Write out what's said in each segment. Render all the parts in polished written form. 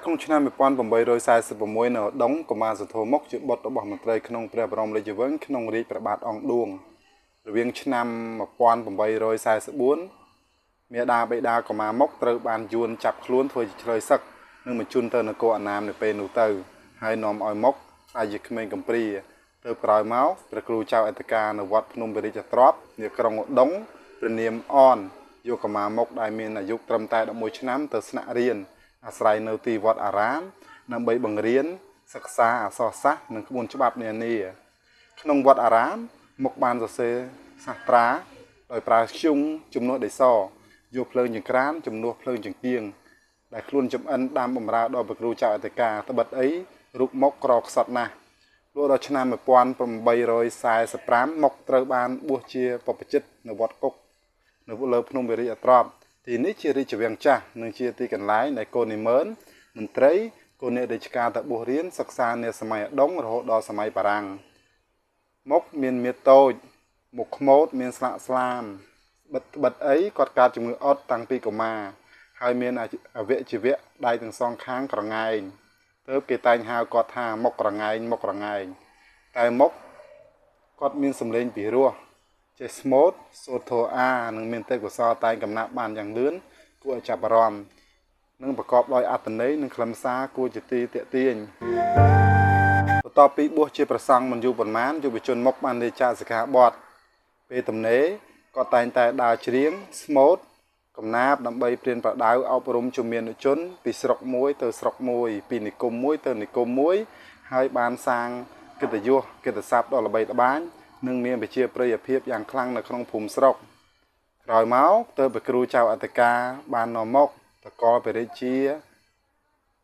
ក្នុងឆ្នាំ1846នៅឧដុង្គកុមារសន្ធោមុកជាបុត្ររបស់មន្ត្រីក្នុងព្រះបរមរាជវង្សក្នុងរាជព្រះបាទអង្គឌួងរវាងឆ្នាំ1844មាតាបិតាកុមារមុកត្រូវបានយួនចាប់ខ្លួនធ្វើជាឆ្លើយសឹកនិងបញ្ជូនទៅនគរអណ្ណាមនៅពេលនោះទៅហើយនាំឲ្យមុកក្លាយជាក្មេងកំព្រាទៅក្រោយមកព្រះគ្រូចៅអធិការនៅវត្តភ្នំវិរិយទ្រព្យនាក្រុងឧដុង្គព្រះនាមអនយកកុមារមុកដែលមានអាយុត្រឹមតែ11ឆ្នាំទៅស្នាក់រៀនអាស្រ័យនៅទីវត្តអារាមដើម្បីបង្រៀនសិក្សាអក្សរសាស្ត្រនិងក្បួនច្បាប់នានាក្នុងវត្តអារាមមុកបានសរសេរសាស្ត្រាដោយប្រើធ្យូងជំនួសដីសយកភ្លើងចង្ក្រានជំនួសភ្លើងចង្គៀងដែលខ្លួនចំអិនដាំបម្រើដល់ព្រះគ្រូចៅអធិការត្បិតអីរូបមុកក្រខ្សត់ណាស់លុះដល់ឆ្នាំ1845មុកត្រូវបានបួសជាបព្វជិតនៅវត្តកុកនៅលើភ្នំវិរិយទ្រព្យទីនេះជារាជវាំងចាស់និងជាទីកន្លែងដែលកូននិមឺនមន្ត្រីកូនអ្នករាជការទៅបួសរៀនសិក្សានាសម័យឧដុង្គរហូតដល់សម័យបារាំងមុកមានមាឌតូចមុខខ្មោចមានស្លាកស្លាមបិទអីគាត់កើតជំងឺអត់តាំងពីកុមារហើយមានអវយវៈដៃទាំងសងខាងក្រងែងទើបគេតែងហៅគាត់ថាមុកក្រងែងមុកក្រងែងតែមុកគាត់មានសម្លេងពីរោះចេះស្មូតសូត្រធម៌អានិងមានទេពកោសល្យតែងកំណាព្យបានយ៉ាងលឿនគួរឲ្យចាប់អារម្មណ៍និងប្រកបដោយអត្ថន័យនិងខ្លឹមសារគួរជាទីទាក់ទាញបន្ទាប់ពីបួសជាព្រះសង្ឃមិនយូរប៉ុន្មានយុវជនមុកបានលាចាកសិក្ខាបទពេលទំនេរក៏តែងតែដើរច្រៀងស្មូតកំណាព្យដើម្បីព្រានប្រដៅអប់រំជំនាញជនពីស្រុកមួយទៅស្រុកមួយពីនិគមមួយទៅនិគមមួយហើយបានសាងកិត្តិយសកិត្តិស័ព្ទដ៏ល្បីល្បាញនិងមានប្រជាប្រិយភាពយ៉ាងខ្លាំងនៅក្នុងភូមិស្រុកក្រោយមកទៅព្រះគ្រូចៅអធិការបាននាំមកតកលព្រះរាជា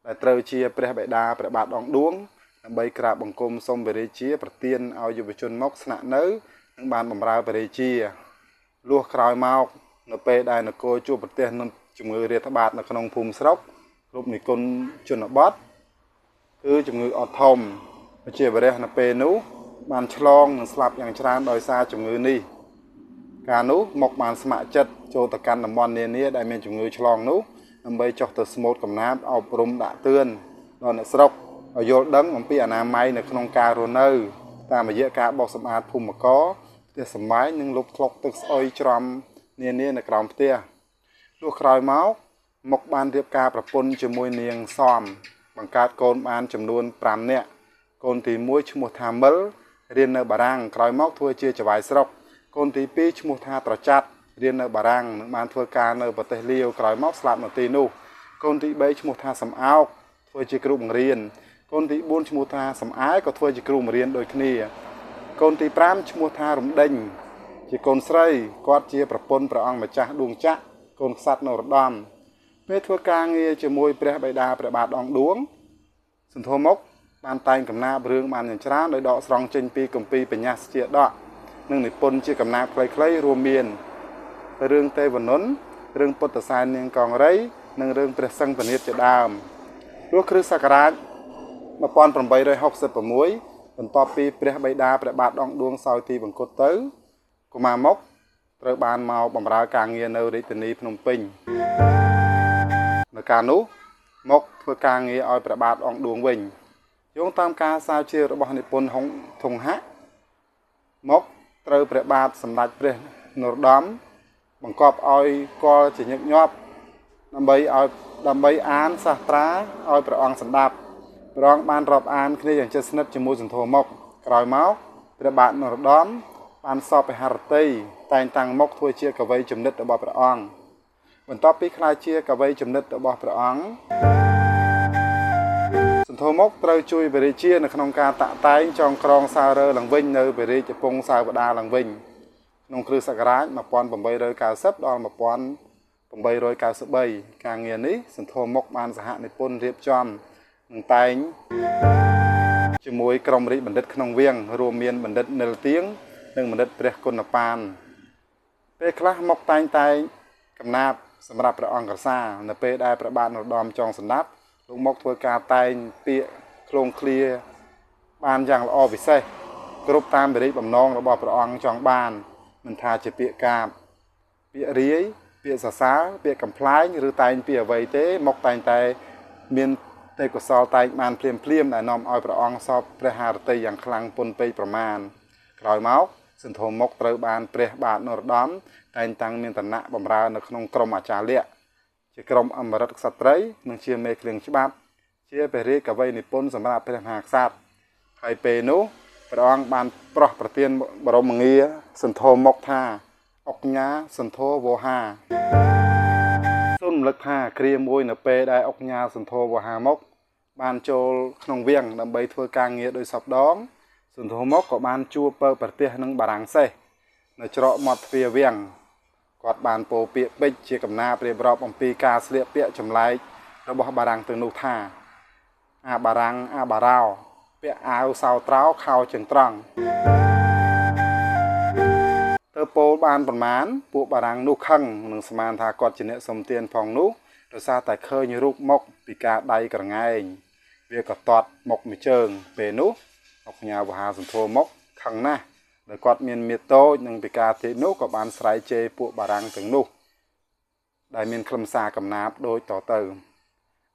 ដែលត្រូវជាព្រះបិតាព្រះបាទអង្គឌួងដើម្បីក្រាបបង្គំសូមព្រះរាជាប្រទានឲ្យយុវជនមកស្នាក់នៅនិងបានបម្រើព្រះរាជាលុះក្រោយមកនៅពេលដែលនគរជួបប្រទះនឹងជំងឺរាតត្បាតនៅក្នុងភូមិស្រុកគ្រប់និគមជនបទគឺជំងឺអត់ធំប្រជាបរិះនៅពេលនោះបានឆ្លងនិងស្លាប់យ៉ាងច្រើនដោយសារជំងឺនេះកាលនោះមកបានស្ម័គ្រចិត្តចូលទៅកាន់តំបន់នានាដែលមានជំងឺឆ្លងនោះដើម្បីចុះទៅស្មូតកំណាព្យអប់រំដាក់ទឿនដល់អ្នកស្រុកឲ្យយល់ដឹងអំពីអនាម័យនៅក្នុងការរស់នៅតាមរយៈការបោសសម្អាតភូមិករផ្ទះសម្បែងនិងលុបថ្លុកទឹកស្អុយច្រំនានានៅក្រោមផ្ទះលុះក្រោយមកមកបានរៀបការប្រពន្ធជាមួយនាងសំបង្កើតកូនបានចំនួន5នាក់កូនទី1ឈ្មោះថាមិលរៀននៅបារាំងក្រោយមកធ្វើជាចៅហ្វាយស្រុកកូនទី2ឈ្មោះថាត្រច័តរៀននៅបារាំងនិងបានធ្វើការនៅប្រទេសលាវក្រោយមកស្លាប់នៅទីនោះកូនទី3ឈ្មោះថាសំអោកធ្វើជាគ្រូបង្រៀនកូនទី4ឈ្មោះថាសំអែក៏ធ្វើជាគ្រូបង្រៀនដូចគ្នាកូនទី5ឈ្មោះថារំដេញជាកូនស្រីគាត់ជាប្រពន្ធព្រះអង្គម្ចាស់ដួងចក្រកូនក្សត្រនរោត្តមពេលធ្វើការងារជាមួយព្រះបិតាព្រះបាទអង្គឌួងសន្ធោមុកបានតែងកំណាព្យរឿងបានយ៉ាងច្រើនដោយដកស្រង់ចេញពីគម្ពីរបញ្ញាស្ជាដកនិងនិពន្ធជាកំណាព្យខ្លីៗរួមមានរឿងទេវនុនរឿងពុទ្ធសែននាងកង្រីនិងរឿងព្រះសង្ឃពនិតជាដើមលុះគ្រិស្តសករាជ1866បន្ទាប់ពីព្រះបិតាព្រះបាទអង្គឌួងសោយទីបង្គត់ទៅកុមារមុកត្រូវបានមកបម្រើការងារនៅរាជធានីភ្នំពេញនៅកាលនោះមុកធ្វើការងារឲ្យព្រះបាទអង្គឌួងវិញយោងតាមការសាវជ្រាវរបស់និពន្ធហុងធុងហៈមុកត្រូវព្រះបាទសម្ដេចព្រះនរោត្តមបង្គាប់ឲ្យកលជាញឹកញាប់ដើម្បីអានសាស្ត្រាឲ្យព្រះអង្គសម្ដាប់ព្រះអង្គបានរាប់អានគ្នាយ៉ាងជិតស្និទ្ធជាមួយសន្ធោមុកក្រោយមកព្រះបាទនរោត្តមបានសពហរតីតែងតាំងមុកធ្វើជាកវីចំណិតរបស់ព្រះអង្គបន្ទាប់ពីក្លាយជាកវីចំណិតរបស់ព្រះអង្គសន្ធោមុកត្រូវជួយព្រះរាជានៅក្នុងការតាក់តែងចងក្រងសាររើឡើងវិញនៅព្រះរាជពង្សាវតាឡើងវិញក្នុងគ្រិស្តសករាជ1890ដល់1893ការងារនេះសន្ធោមុកបានសហនិពន្ធរៀបចំនិងតែងជាមួយក្រុមរាជបណ្ឌិតក្នុងវាំងរួមមានបណ្ឌិតនិលទៀងនិងបណ្ឌិតព្រះគុណប៉ានពេលខ្លះមកតែងតែកំណាព្យសម្រាប់ព្រះអង្គក្រសានៅពេលដែលព្រះបាទនរោត្តមចងសម្ដាប់លោកមកធ្វើការតែងពាក្យឃ្លោងឃ្លាបានយ៉ាងល្អពិសេសគ្រប់តាមព្រះរាជបំណងរបស់ព្រះអង្គចង់បានមិនថាជាពាក្យកាបពាក្យរាយពាក្យសរសើរពាក្យកំប្លែងឬតែងពាក្យអ្វីទេមកតែងតែមាន ទេពកោសលតែងបានភ្លាមភ្លាមដែលនាំឲ្យព្រះអង្គសពព្រះハរតីយ៉ាងខ្លាំងពន់ពេកប្រមាណក្រោយមកសន្ធោមុកត្រូវបានព្រះបាទនរោត្តមតែងតាំងមានឋានៈបម្រើនៅក្នុងក្រមអាចារ្យលក្ខណ៍ជាក្រុមអមរិតក្សត្រីនិងជាមេឃ្លៀងច្បាប់ជាព្រះរាជកវីនិពន្ធសម្រាប់ព្រះមហាក្សត្រហើយពេលនោះព្រះអង្គបានប្រោះប្រទានបរមងារសន្ធោមុកថាអុកញ៉ាសន្ធោវោហាសូមរំលឹកថាគ្រាមួយនៅពេលដែលអុកញ៉ាសន្ធោវោហាមុកបានចូលក្នុងវាំងដើម្បីធ្វើការងារដោយសពដងសន្ធោមុកក៏បានជួបពើប្រទេសនឹងបារាំងសេសនៅច្រកមាត់ទ្វារវាំងគាត់បានពោលពាក្យពេចន៍ជាកំណាព្រៀបរាប់អំពីការស្លៀកពាក់ចម្លែករបស់បារាំងទាំងនោះថាអាបារាំងអាបារោពាក់អាវសោត្រោខោជើងត្រង់ទៅពោលបានប្រមាណពួកបារាំងនោះខឹងនឹងស្មានថាគាត់ជាអ្នកសុំទានផងនោះដោយសារតែឃើញរូបមុខពីការដៃក្រងែងវាក៏តត់មុខមួយជើងពេលនោះអុកញ៉ាវហាសន្ធោមុខខឹងណាស់ដោយគាត់មានមាតូចនិងពីការទេនោះក៏បានស្រែកជេរពួកបារាំងទាំងនោះដែលមានខ្លឹមសារកំណាព្យដូចតទៅ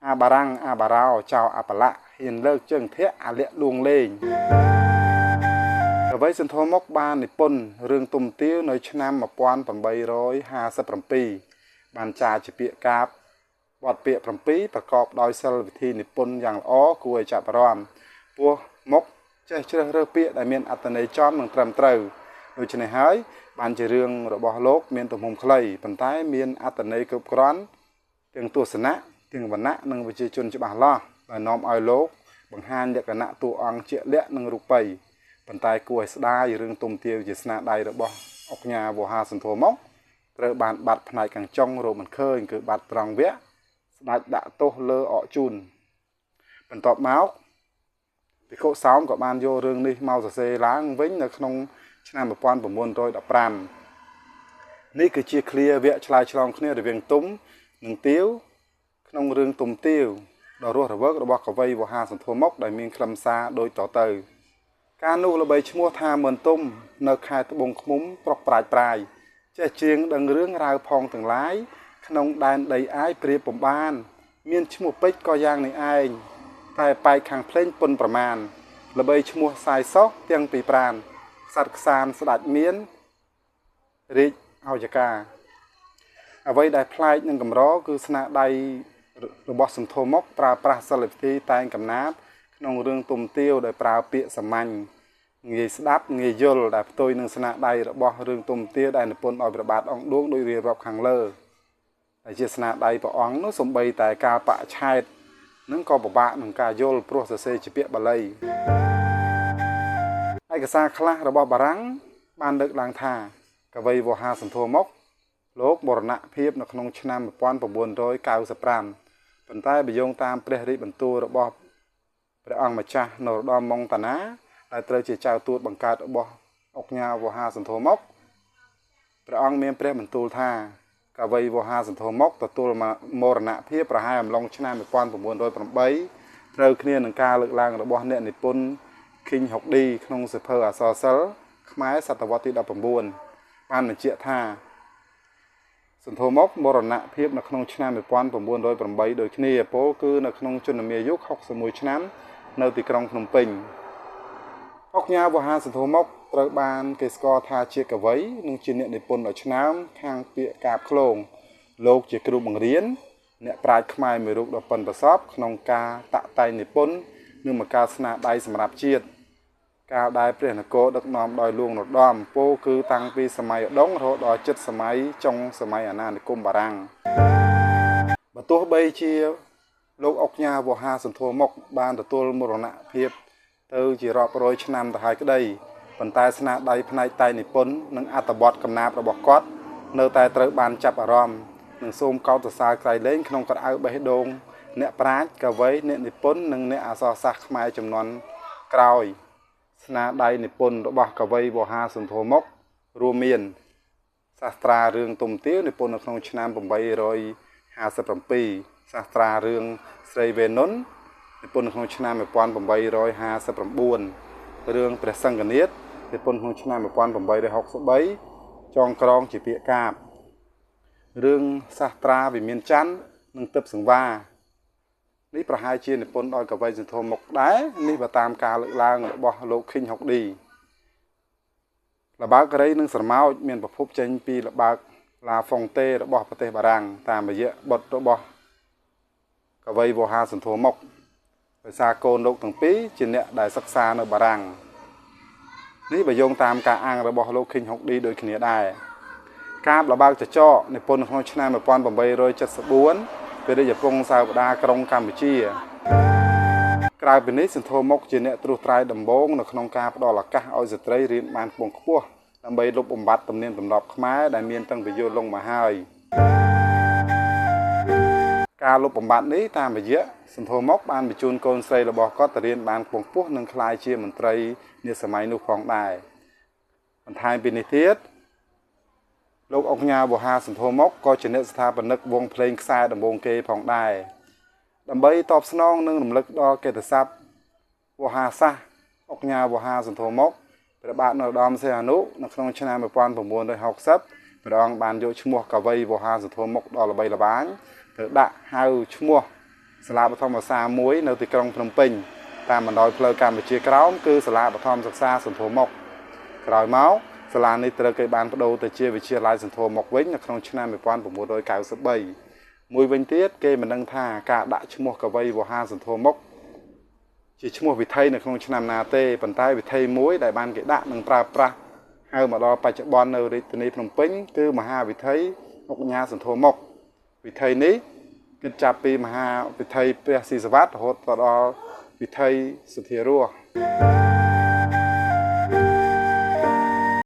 អាបារាំងអាបារោចៅអបលៈហ៊ានលើកជើងធាក់អាលៈលួងលេងកវីសន្ធោមុកបាននិពន្ធរឿងទុំទាវនៅឆ្នាំ1857បានចារជាពាក្យកាព្យបទពាក្យ7ប្រកបដោយសិលវិធីនិពន្ធយ៉ាងល្អគួរឲ្យចាប់អារម្មណ៍ពោះមុកចេះជ្រើសរើសពាក្យដែលមានអត្ថន័យចំនិងត្រឹមត្រូវដូច្នេះហើយបានជារឿងរបស់លោកមានទំហំខ្លីប៉ុន្តែមានអត្ថន័យគ្រប់គ្រាន់ទាំងទស្សនៈទាំងវណ្ណៈនិងប្រជាជនច្បាស់លាស់ដែលនាំឲ្យលោកបង្ហាញលក្ខណៈតួអង្គជាក់លាក់និងរូបីប៉ុន្តែគួរឲ្យស្ដាយរឿងទុំទាវជាស្នាដៃរបស់អុកញ៉ាវោហាសន្ធោមុកត្រូវបានបាត់ផ្នែកខាងចុងរកមិនឃើញគឺបាត់ត្រង់វគ្គស្ដេចដាក់ទោសលើអកជូនបន្ទាប់មកភិក្ខុសោមក៏បានយករឿងនេះមកសរសេរឡើងវិញនៅក្នុងឆ្នាំ1915នេះគឺជាឃ្លាវគ្គឆ្លើយឆ្លងគ្នារវាងទុំនិងទាវក្នុងរឿងទុំទាវដ៏រស់រវើករបស់កវីវោហាសន្ធោមុកដែលមានខ្លឹមសារដូចតទៅកាលនោះល្បីឈ្មោះថាមឿនទុំនៅខេត្តត្បូងឃ្មុំប្រុសប្រាជ្ញប្រាយចេះច្រៀងដឹងរឿងរ៉ាវផងទាំងឡាយក្នុងដែនដីអាយប្រៀបពុំបានមានឈ្មោះពេជ្រក៏យ៉ាងនេះឯងតែប៉ែកខាងភ្លេងពុនប្រមាណល្បីឈ្មោះសាយសោះទាំងពីប្រានសត្វខ្សានស្ដេចមានរាជអោយកាអ្វីដែលប្លែកនិងកម្រគឺស្នាដៃរបស់សន្ធោមុកប្រើប្រាស់សិលវិធីតែងកំណាព្យក្នុងរឿងទុំទាវដោយប្រើពាក្យសាមញ្ញងាយស្ដាប់ងាយយល់ដែលផ្ទុយនឹងស្នាដៃរបស់រឿងទុំទាវដែលនិពន្ធដោយព្រះបាទអង្គឌួងដោយរៀបរាប់ខាងលើដែលជាស្នាដៃព្រះអង្គនោះសំបីតែការបច្ឆេទនឹងក៏ពិបាកនឹងការយល់ព្រោះសរសេរជាពាក្យបាលីឯកសារខ្លះរបស់បារាំងបានលើកឡើងថាកវីវោហាសន្ធោមុកលោកមរណភាពនៅក្នុងឆ្នាំ1995ប៉ុន្តែបើយោងតាមព្រះរាជបន្ទូលរបស់ព្រះអង្គម្ចាស់នរោត្តមម៉ុងតាណាដែលត្រូវជាចៅទូតបង្កើតរបស់អុកញ៉ាវោហាសន្ធោមុកព្រះអង្គមានព្រះបន្ទូលថាកវីវោហាសន្ធោមុកទទួលមរណភាពប្រហែលអំឡុងឆ្នាំ1908ត្រូវគ្នានឹងការលើកឡើងរបស់អ្នកនិពន្ធឃីងហុកឌីក្នុងសៀវភៅអក្សរសិល្ប៍ខ្មែរសតវត្សទី19បានបញ្ជាក់ថាសន្ធោមុកមរណភាពនៅក្នុងឆ្នាំ1908ដូចគ្នាពោលគឺនៅក្នុងជនមាយុ61ឆ្នាំនៅទីក្រុងភ្នំពេញអុកញ៉ាវោហាសន្ធោមុកត្រូវបានគេស្គាល់ថាជាកវីនិងជាអ្នកនិពន្ធដ៏ឆ្នើមខាងពាក្យកាព្យឃ្លោងលោកជាគ្រូបង្រៀនអ្នកប្រាជ្ញខ្មែរមួយរូបដ៏ប៉ិនប្រសប់ក្នុងការតាក់តែងនិពន្ធនិងបង្កើតស្នាដៃសម្រាប់ជាតិកាលដែលព្រះនគរដឹកនាំដោយហ្លួងនរោត្តមពោលគឺតាំងពីសម័យឧដុង្គរហូតដល់ជិតសម័យចុងសម័យអាណានិគមបារាំងបើទោះបីជាលោកអុកញ៉ាវោហាសន្ធោមុកបានទទួលមរណភាពទៅជារាប់រយឆ្នាំទៅហើយក្តីប៉ុន្តែស្នាដៃផ្នែកតែងនិពន្ធនិងអត្ថបទកំណាព្យរបស់គាត់នៅតែត្រូវបានចាប់អារម្មណ៍និងសូមកោតសរសើរក្រៃលែងក្នុងក្រៅបេះដូងអ្នកប្រាជ្ញកវីអ្នកនិពន្ធនិងអ្នកអក្សរសាស្ត្រខ្មែរជំនាន់ក្រោយស្នាដៃនិពន្ធរបស់កវីវោហាសន្ធោមុករួមមានសាស្ត្រារឿងទុំទាវនិពន្ធនៅក្នុងឆ្នាំ857សាស្ត្រារឿងស្រីវេនុននិពន្ធនៅក្នុងឆ្នាំ1859រឿងព្រះសង្ឃនាថនិពន្ធក្នុងឆ្នាំ1863ចងក្រងជាពាក្យកាព្យរឿងសាស្ត្រាវិមានច័ន្ទនិងទិព្វសង្វា នេះប្រហែលជានិពន្ធដោយកវីសន្ធោមុកដែរនេះបើតាមការលើកឡើងរបស់លោកឃីងហុកឌីលបើករីនិងស្រមោចមានប្រភពចេញពីលបើកឡាហ្វុងតេរបស់ប្រទេសបារាំងតាមរយៈបុត្ររបស់កវីវោហាសន្ធោមុកដោយសារកូនលោកទាំងពីរជាអ្នកដែលសិក្សានៅបារាំងនេះបើយោងតាមការអាងរបស់លោកឃីងហុកឌីដូចគ្នាដែរកាបលបើកចចកនិពន្ធក្នុងឆ្នាំ1874ព្រះរាជពង្សាវតាក្រុងកម្ពុជាក្រៅពីនេះសន្ធោមុកជាអ្នកត្រួសត្រាយដំបូងនៅក្នុងការផ្ដល់ឱកាសឲ្យស្ត្រីរៀនបានខ្ពង់ខ្ពស់ដើម្បីលុបបំបាត់ទំនៀមទម្លាប់ខ្មែរដែលមានតាំងពីយូរលង់មកហើយការលុបបំបាត់នេះតាមរយៈសន្ធោមុកបានបញ្ជូនកូនស្រីរបស់គាត់ទៅរៀនបានខ្ពង់ខ្ពស់និងក្លាយជាមន្ត្រីនាសម័យនោះផងដែរបន្ថែមពីនេះទៀតលោកអុកញ៉ាវោហាសន្ធោមុកក៏ជាអ្នកស្ថាបនិកវងភ្លេងខ្សែដំបូងគេផងដែរដើម្បីតបស្នងនិងរំលឹកដល់កិត្តិសព្ទវោហាសាសអុកញ៉ាវោហាសន្ធោមុកព្រះបាទនរោត្តមសីហនុនៅក្នុងឆ្នាំ1960ព្រះអង្គបានយកឈ្មោះកវីវោហាសន្ធោមុកដ៏ល្បីល្បាញទៅដាក់ហៅឈ្មោះសាលាបឋមសិក្សាមួយនៅទីក្រុងភ្នំពេញតាមបណ្ដោយផ្លូវកម្ពុជាក្រោមគឺសាលាបឋមសិក្សាសន្ធោមុកក្រោយមកសាលានេះត្រូវគេបានប្ដូរទៅជាវិទ្យាល័យសន្ធោមុកវិញនៅក្នុងឆ្នាំ1993មួយវិញទៀតគេមិនដឹងថាការដាក់ឈ្មោះកវីវោហាសន្ធោមុកជាឈ្មោះវិថីនៅក្នុងឆ្នាំណាទេប៉ុន្តែវិថីមួយដែលបានគេដាក់និងប្រើប្រាស់ហៅមកដល់បច្ចុប្បន្ននៅរាជធានីភ្នំពេញគឺមហាវិថីអុកញ៉ាសន្ធោមុកវិថីនេះគិតចាប់ពីមហាវិថីព្រះស៊ីសវត្តរហូតដល់វិថីសុធារស។